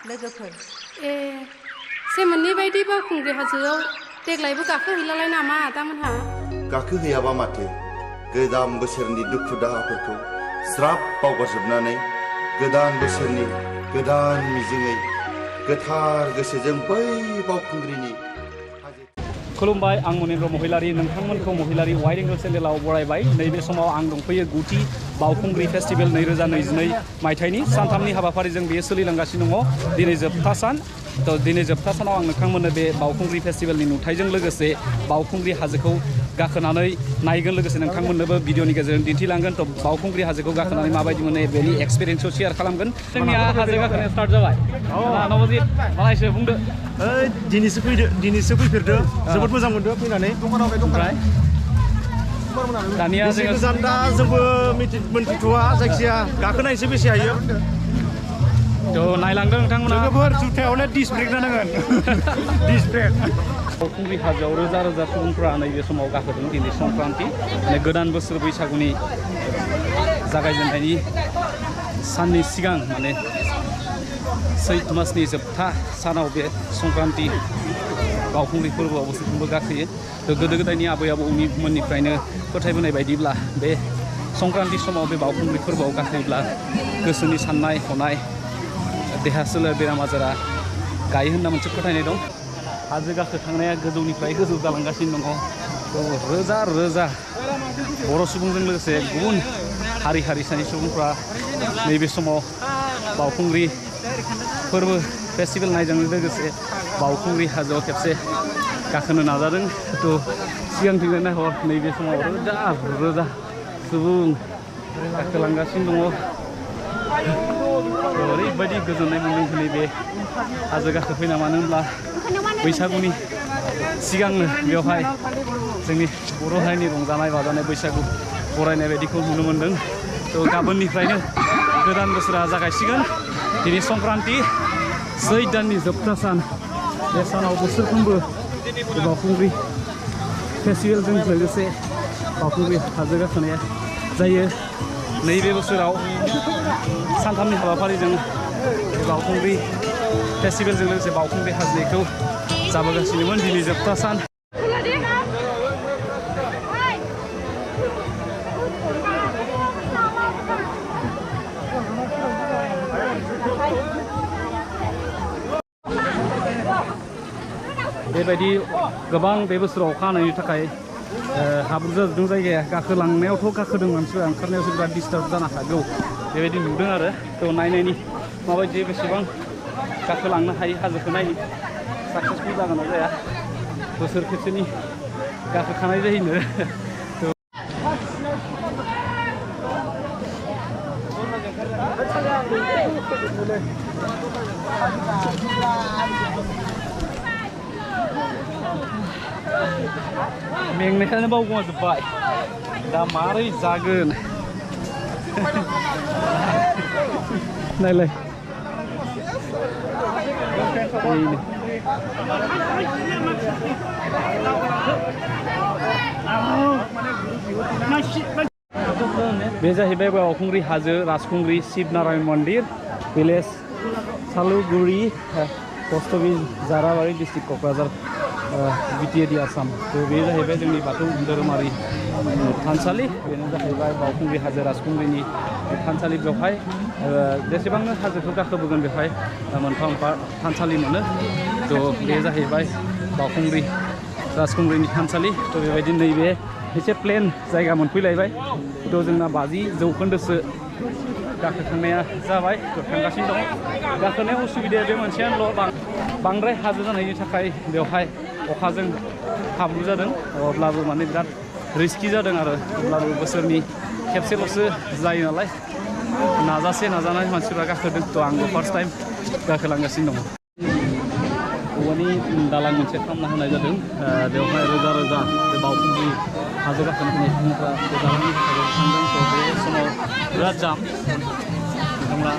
लोगोफोर सेमोननि बायदि बावखुंग्रि हाजोआव देग्लायबो गाखोहैलालाय नामा आदामोनहा गाखोहैयाबा माथो गोदान बोसोरनि दुखु दाहाफोरखौ ज्राब बावगारजोबनानै गोदान बोसोरनि गोदान मिजिङै गोथार गोसोजों बै बावखुंग्रिनि खुलुमबाय आं मनिन्द्र महिलारि नोंथांमोनखौ महिलारि वाइड एंगल चेनेलाव बरायबाय नैबे समाव आं दंफैयो गुथि बावखुंग्रि फेस्टिभेल 2022 मायथाइनि सानथामनि हाबाफारिजों बेयो सोलिलांगासिनो दङ दिनै जोबथा सान थ' दिनै जोबथा सानाव आं नोंथांमोननो बे बावखुंग्रि फेस्टिभेलनि नुथायजों लोगोसे बावखुंग्रि हाजोखौ गाखोनानै नायगोन लोगोसे नोंथांमोननोबो भिडिअनि गेजेरजों दिन्थिलांगोन थ' बावखुंग्रि हाजोखौ गाखोनानै माबायदि मोनो बेनि एक्सपिरियेन्सखौ शेयार खालामगोन जोंनिया हाजो गाखोनाया स्टार्ट जाबाय नबजित मालायसो बुंदो दिनैसो फैफेरदो जोबोद मोजां मोनदो फैनानै ओमफ्राय दानिया जोङो गोजान दा जोंबो मोनथ'वा जायखिया गाखोनायसो बेसे हायो थ' नायलांदों नोंथांमोना लोगोफोर जुथायावनो डिस ब्रेक जानांगोन डिस ब्रेक बावखुंग्रि हाजोआव रोजा रोजा सुबुंफोरा नैबे समाव गाखोदों दिनै संक्रान्ति माने गोदान बोसोर बैसागुनि जागायजेननायनि साननि सिगां माने सैत मासनि जोबथा सानाव बे संक्रान्ति बावखुंग्रि फोरबोआव बोसोरफ्रोमबो गाखोयो थ' गोदो गोदायनि आबै आबौमोननिफ्रायनो फोथायबोनाय बायदिब्ला बे संक्रान्ति समाव बे बावखुंग्रि फोरबोआव गाखोयोब्ला गोसोनि साननाय हनाय देहा सोलेर बेराम आजारा गायो होनना मोनसे फोथायनाय दं हाजो गाखोखांनाया गोजौनिफ्राय गोजौ जालांगासिनो दङ थ' रोजा रोजा बर' सुबुंजों लोगोसे गुबुन हारि हारिसानि सुबुंफ्रा नैबे समाव बावखुंग्रि फोरबो फेस्टिभेल नायजों लोगोसे बावखुंग्रि हाजोआव खेबसे गाखोनो नाजादों थ' सिगांथिंजाय नायहर नैबे समाव रोजा रोजा सुबुं गाखोलांगासिनो दङ ओरैबायदि गोजोननाय मोन्दों नैबे हाजो गाखोफैना मानो होनब्ला बैसागुनि सिगांनो बेवहाय जोंनि बर' हारिनि रंजानाय बाजानाय बैसागु बरायनाय बायदिखौ नुनो मोन्दों थ' गाबोननिफ्रायनो गोदान बोसोरा जागायसिगोन दिनै संक्रान्ति सैत दाननि जोबथा सान बे सानाव बोसोरफ्रोमबो बावखुंग्रि फेस्टिभेलजों लोगोसे बावखुंग्रि हाजो गाखोनाया जायो नैबे बोसोराव सानथामनि हाबाफारिजों बावखुंग्रि फेस्टिभेलजों लोगोसे बावखुंग्रि हाजोखौ जाबोगासिनोमोन दिनै जोबथा सान बेबायदि गोबां बे बोसोराव अखा हानायनि थाखाय हाब्रु जाजोबदों जायगाया गाखोलांनायावथ' गाखोदों मानसिफोरा ओंखारनायावसो बिराद डिस्टार्ब जानो हागौ बेबायदि नुदों आरो थ' नायनायनि माबायदि बेसेबां गाखोलांनो हायो हाजोखौ नायनो साक्सेसफुल जागोन ना जाया बोसोर खेबसेनि गाखोखानाय जायोनो मेंनायानो बावगोमाजोब्बाय दा मारै जागोन नायलाय बे जाहैबाय बावखुंग्रि हाजो Rajkhungri Shivnarayan Mandir village Saluguri post office Jarabari district Kokrajhar BTAD Assam थ' बे जाहैबाय जोंनि बाथौ धोरोमारि थानसालि बेनो जाहैबाय बावखुंग्रि हाजो राजखुंग्रिनि थानसालि बेवहाय जेसेबांनो हाजोखौ गाखोबोगोन बेवहाय मोनफा मोनफा थानसालि मोनो थ' बे जाहैबाय बावखुंग्रि राजखुंग्रिनि थानसालि थ' बेबायदि नैबे एसे प्लेन जायगा मोनफैलायबाय थ' जोंना 50 जौखोन्दोसो गाखोखांनाया जाबाय थ' थांगासिनो दं गाखोनायाव उसुबिदाया बे मोनसेयानोल' बांद्राय हाजो जानायनि थाखाय बेवहाय अखाजों हाब्रु जादों अब्लाबो माने बिराद रिस्कि जादों आरो अब्लाबो बोसोरनि खेबसेल'सो जायो नालाय नाजानाय मानसिफ्रा गाखोदों थ' आंबो फार्स्ट टाइम गाखोलांगासिनो दङ औवानि दालां मोनसे खालामना होनाय जादों बेवहाय रोजा रोजा बे बावखुंग्रि हाजो गाखोनो फैनाय सुबुंफ्रा बे दालांनि थाखाय थांदों थ' बे समाव बिराद जाम बिथांमोना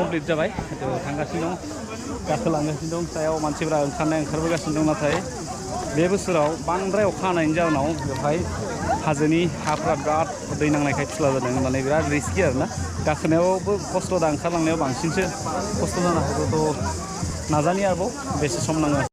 कमप्लिट जाबाय थांगासिनो दं गाखोलांगासिनो दं सायाव मानसिफोरा ओंखारबोगासिनो दं नाथाय बे बोसोराव बांद्राय अखा हानायनि जाहोनाव बेवहाय हाजोनि हाफ्रा बिराद दै नांनायखाय खुला जादों माने बिराद रिस्कि आरोना गाखोनायावबो खस्थ' दा ओंखारलांनायाव बांसिनसो खस्थ' जानो हागौ थ' नाजानि आरोबाव बेसे सम नाङो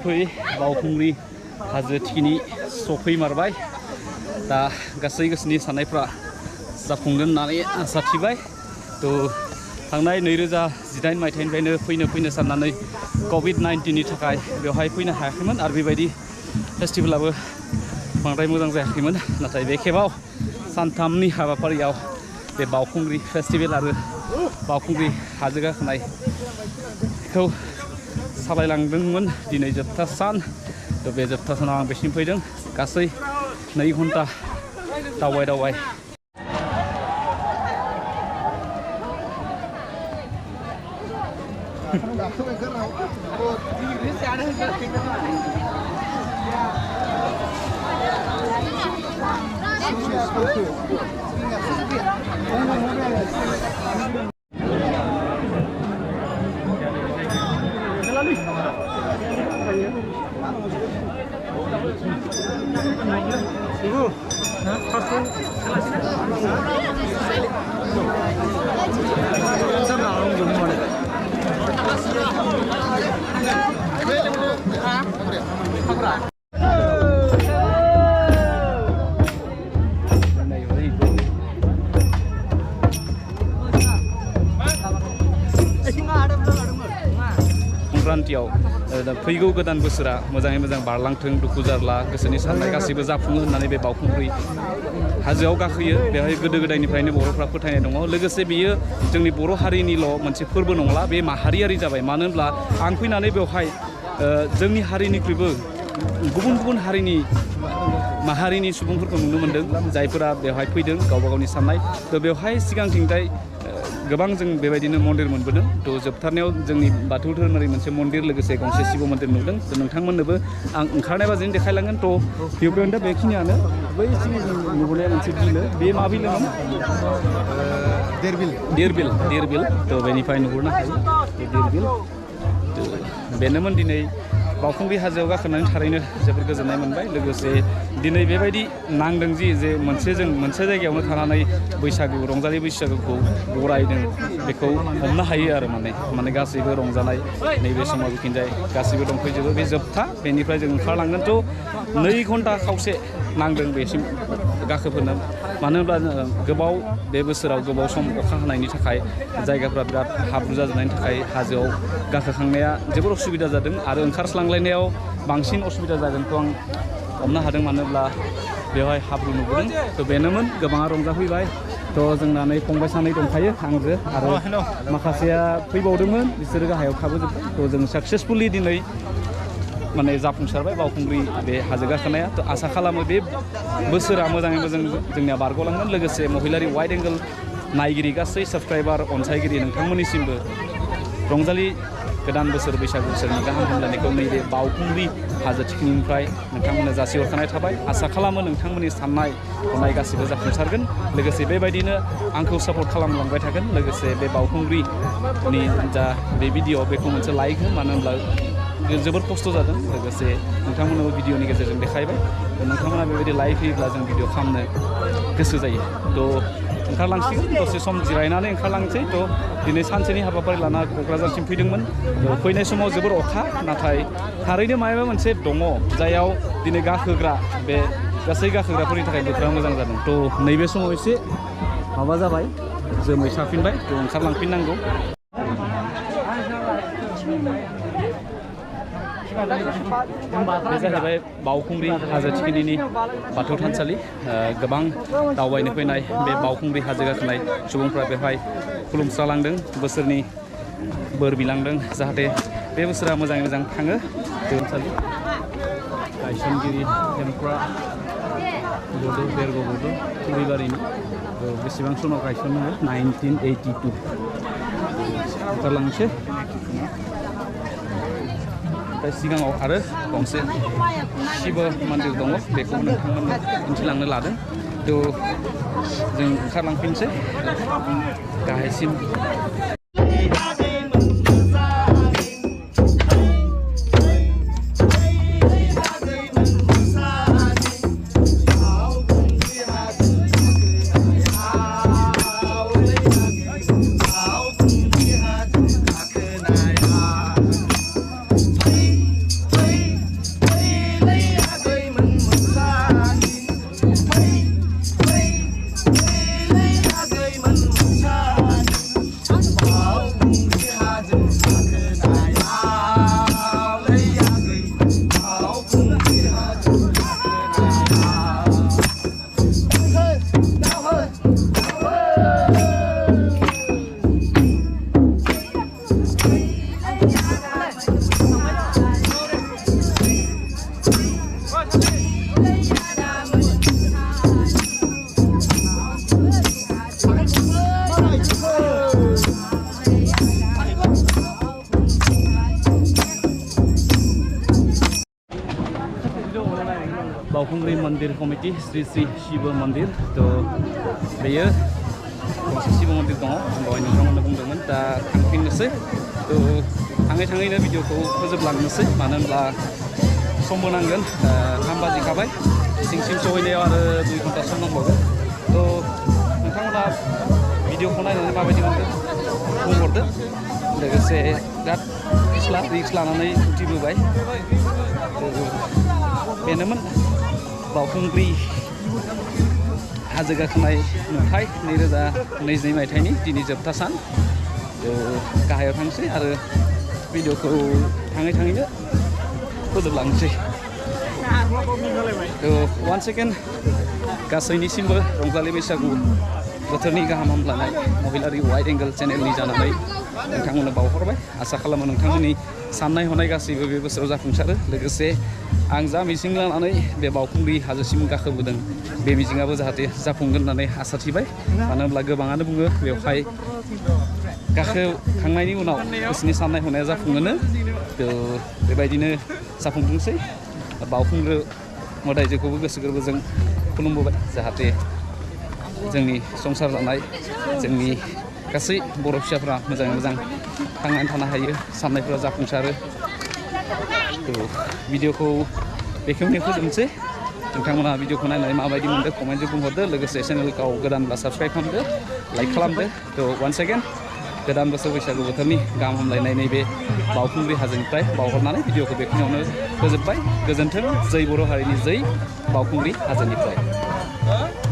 फैयै बावखुंग्रि हाजो थिखिनि सफैमारबाय दा गासै गोसोनि साननायफ्रा जाफुंगोन होननानै आसा थिबाय थ' थांनाय 2018 मायथाइनिफ्रायनो फैनो साननानै कभिड-19नि थाखाय बेवहाय फैनो हायाखैमोन आरो बेबायदि फेस्टिभेलाबो बांद्राय मोजां जायाखैमोन नाथाय बे खेबाव सानथामनि हाबाफारियाव बे बावखुंग्रि फेस्टिभेल आरो बावखुंग्रि हाजो गाखोनायखौ सालायलांदोंमोन दिनै जोबथा सान थ' बे जोबथा सानाव आं बेसिम फैदों गासै 2 घन्टा दावबाय संक्रान्तियाव फैगौ गोदान बोसोरा मोजाङै मोजां बारलांथों दुखु जारला गोसोनि साननाय गासैबो जाफुङो होननानै बे बावखुंग्रि हाजोआव गाखोयो बेवहाय गोदो गोदायनिफ्रायनो बर'फ्रा फोथायनाय दङ लोगोसे बेयो जोंनि बर' हारिनिल' मोनसे फोरबो नंला बे माहारियारि जाबाय मानो होनब्ला आं फैनानै बेवहाय जोंनि हारिनिख्रुइबो गुबुन हारिनि माहारिनि सुबुंफोरखौ नुनो मोन्दों जायफोरा बेवहाय फैदों गावबा गावनि साननाय थ' बेवहाय सिगांथिंजाय गोबां जों बेबायदिनो मन्दिर मोनबोदों थ' जोबथारनायाव जोंनि बाथौ धोरोमारि मोनसे मन्दिर लोगोसे गंसे शिव मन्दिर नुदों थ' नोंथांमोननोबो आं ओंखारनाय बादिनो देखायलांगोन थ' भिउपइन्ट दा बेखिनियानो बै सिगां नुबोनाया मोनसे बिलो बे मा बिलोमोन देरबिल थ' बेनिफ्राय नुहुरनो हायो बे देरबिल बेनोमोन दिनै बावखुंग्रि हाजोआव गाखोनानै थारैनो जोबोर गोजोननाय मोनबाय लोगोसे दिनै बेबायदि नांदों जे मोनसे जायगायावनो थानानै बैसागु रंजालि बैसागुखौ बरायदों बेखौ हमनो हायो आरो माने गासैबो रंजानाय नैबे समाव बिथिंजाय गासैबो दंफैजोबो बे जोबथा बेनिफ्राय जों ओंखारलांगोन थ' 2 घन्टा खावसे नांदों बेसिम गाखोफोरनो मानो होनब्ला बे बोसोराव गोबाव सम अखा हानायनि थाखाय जायगाफ्रा बिराद हाब्रु जाजोबनायनि थाखाय हाजोआव गाखोखांनाया जोबोर उसुबिदा जादों आरो ओंखारस्लांलायनायाव बांसिन उसुबिदा जागोनखौ आं हमनो हादों मानो होनब्ला बेवहाय हाब्रु नुबोदों थ' बेनोमोन गोबाङा रंजाफैबाय थ' जोंना नै फंबाय सानै दंखायो आंजो आरो माखासेया फैबावदोंमोन बिसोरो गाहायाव थाबोजोबबाय थ' जों साक्सेसफुलि दिनै माने जाफुंसारबाय बावखुंग्रि बे हाजो गाखोनाया थ' आसा खालामो बे बोसोरा मोजाङै मोजां जोंनिया बारग'लांगोन लोगोसे महिलारि वाइड एंगल नायगिरि गासै साबस्क्राइबार अनसायगिरि नोंथांमोननिसिमबो रंजालि गोदान बोसोर बैसागु बोसोरनि गाहाम हामलायनायखौ नैबे बावखुंग्रि हाजो थिखिनिनिफ्राय नोंथांमोननो जासिहरखानाय थाबाय आसा खालामो नोंथांमोननि साननाय हनाय गासिबो जाफुंसारगोन लोगोसे बेबायदिनो आंखौ सापर्ट खालामलांबाय थागोन लोगोसे बे बावखुंग्रिनि जा बे भिडिअ बेखौ मोनसे लाइक हो मानो होनब्ला जोबोर खस्थ' जादों लोगोसे नोंथांमोननोबो भिडिअनि गेजेरजों देखायबाय नोंथांमोना बेबायदि लाइक होयोब्ला जों भिडिअ खालामनो गोसो जायो थ' ओंखारलांसिगोन दसे सम जिरायनानै ओंखारलांसै थ' दिनै सानसेनि हाबाफारि लाना क'क्राझारसिम फैदोंमोन फैनाय समाव जोबोर अखा नाथाय थारैनो माबा मोनसे दङ जायाव दिनै गाखोग्रा बे गासै गाखोग्राफोरनि थाखाय बोथोरा मोजां जादों थ' नैबे समाव एसे माबा जाबाय जोमै साफिनबाय थ' ओंखारलांफिननांगौ बे जाहैबाय बावखुंग्रि हाजो थिखिनिनि बाथौ थानसालि गोबां दावबायनो फैनाय बे बावखुंग्रि हाजो गाखोनाय सुबुंफ्रा बेवहाय खुलुमस्रालांदों बोसोरनि बोर बिलांदों जाहाथे बे बोसोरा मोजाङै मोजां थाङो थानसालि गायसनगिरि हेमक्रा बड' बेरग' बड' थुरिबारिनि बेसेबां सनाव गायसनदोंमोन 1982 ओंखारलांनोसै ओमफ्राय सिगाङाव आरो गंसे शिब मन्दिर दङ बेखौ नोंथांमोननो दिन्थिलांनो लादों थ' जों ओंखारलांफिनसै गाहायसिम बाउखुंग्रि मन्दिर कमिटि श्री श्री शिव मन्दिर थ' बेयो गंसे शिव मन्दिर दङ दहाय नोंथांमोननो बुंदोंमोन दा थांफिननोसै थ' थाङै थाङैनो भिडिअखौ फोजोबलांनोसै मानो होनब्ला समबो नांगोन 3 बाजिखाबाय सिंसिम सहैनायाव आरो 2 घन्टा सम नांबावगोन थ' नोंथांमोना भिडिअखौ नायनानै माबायदि मोनदों बुंहरदो लोगोसे बिराद रिक्स लानानै उथिबोबाय बेनोमोन बाउखुंग्रि हाजो गाखोनाय नुथाय 2022 मायथाइनि दिनै जोबथा सान गाहायाव थांसै आरो भिडिअखौ थाङै थाङैनो फोजोबलांसै वान सेकेन्ड गासैनिसिमबो रंजालि बैसागु बोथोरनि गाहाम हामलायनाय महिलारि वाइड एंगल चेनेलनि जानानै नोंथांमोननो बावहरबाय आसा खालामो नोंथांमोननि साननाय हनाय गासैबो बे बोसोराव जाफुंसारो लोगोसे आं जा मिजिं लानानै बे बाउखुंग्रि हाजोसिम गाखोबोदों बे मिजिङाबो जाहाथे जाफुंगोन होननानै आसा थिबाय मानो होनब्ला गोबाङानो बुङो बेवहाय गाखोखांनायनि उनाव गोसोनि साननाय हनाया जाफुङोनो बेबायदिनो जाफुंथोंसै बाउखुंग्रि मोदायजोखौबो गोसो गोरबोजों खुलुमबोबाय जाहाथे जोंनि संसार जानाय जोंनि गासै बर' फिसाफ्रा मोजाङै मोजां थांनानै थानो हायो साननायफोरा जाफुंसारो भिडिअखौ बेखेवनो फोजोबनोसै नोंथांमोना भिडिअखौ नायनानै माबायदि मोनदों कमेन्टजों बुंहरदो लोगोसे चेनेलखौ गोदानब्ला साबस्क्राइब खालामदो लाइक खालामदो थ' वान सेकेन्ड गोदान बोसोर बैसागु बोथोरनि गाहाम हामलायनाय नैबे बाउखुंग्रि हाजोनिफ्राय बावहरनानै भिडिअखौ बेखिनियावनो फोजोबबाय गोजोन्थों जै बर' हारिनि जै बाउखुंग्रि हाजोनिफ्राय